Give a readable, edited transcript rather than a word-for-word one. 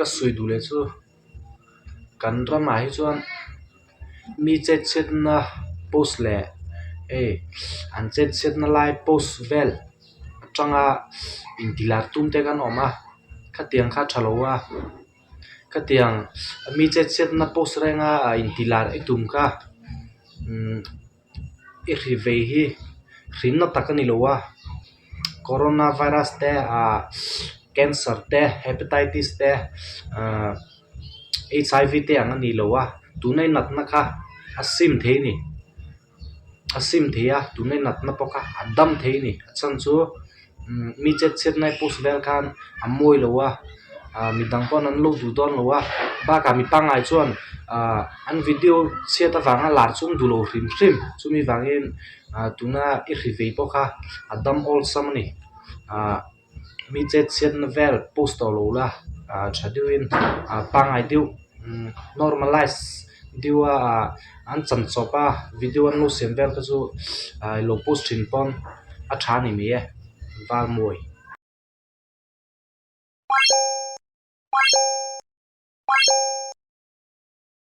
Ka sawi duh leh chu kan ramah hi chuan mi chet chhiatna post leh hei an chet chhiatna lai post vel atanga intihlar tum te kan awm a khatiang kha a tha lo a khatiang mi chet chhiatna post renga intihlar i tum kha umm. I hri vei hi hrinna tak a ni lo a corona virus te ah cancer te hepatitis te ah h i v te ang a ni lo a tuna i natna kha a sim thei a ni a sim thei a tuna i natna pawh kha a dam thei a ni a chhan chu umm mi chet chhiatna i post vel khan a mawi lo a ah midang pawn an lo duh dawn lo a bakah mi pangngai chuan ah an video chhiat avanga lar chu an duh lo hrim hrim chumi vangin ah tuna i hri vei pawh kha a dam awlsam a ni ah mi chet chhiatna vel post tawh lo la ah tha deuhin ah pangngai deuh umm normalize deuh a ah an chan chawp a video an lo siam vel te chu ah ilo post thin pawn a tha a ni mai e Valmawi.